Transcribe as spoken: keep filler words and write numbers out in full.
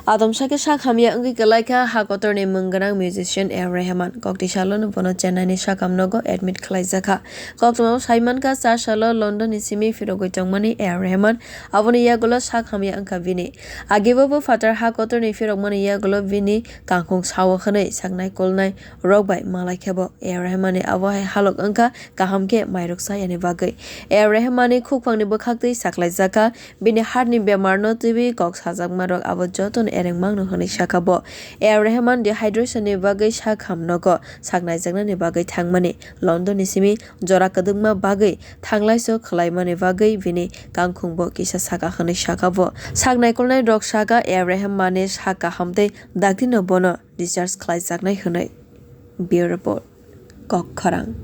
Atomsa khe sak hamya wngwi kwlaikha ha kotorni mwng gwnang musician A R Rahman. Koktwi salono bono Chennai ni sakam nogo admit khlaijakha. Koktwmao saimankha, cha salo London ni simi phirogwi tongmani A R Rahman. Aboni yagulo sak hamya wngkha bini. Agibo bo phatar ha kotorni phirokmani yagulo bini kangkhung sao hwnwi saknai kulnai rok bai malai khe bo. A R Rahman ni abo hai halok wngkha kaham khe mairok sayani bagwi. A R Rahman ni khukphang ni bwkhak twi saklaijakha. Bini heart ni bemar no twiwi kok sajakma rok abo joto no ereng mangno hwnwi sakha bo. A R Rahman dehydration ni bagwi sak ham nogo saknaijaknani bagwi thangmani London ni simi jora kwdwkma bagwi thanglaiso khwlaimani bagwi bini kangkhung bo kisa sakha hwnwi sakha bo. Sak naikolnai rok sakha A R Rahman ni sak kaham tei dakti no bono discharge khlaijaknai hwnwi. Bureau Report, Kok Khorang.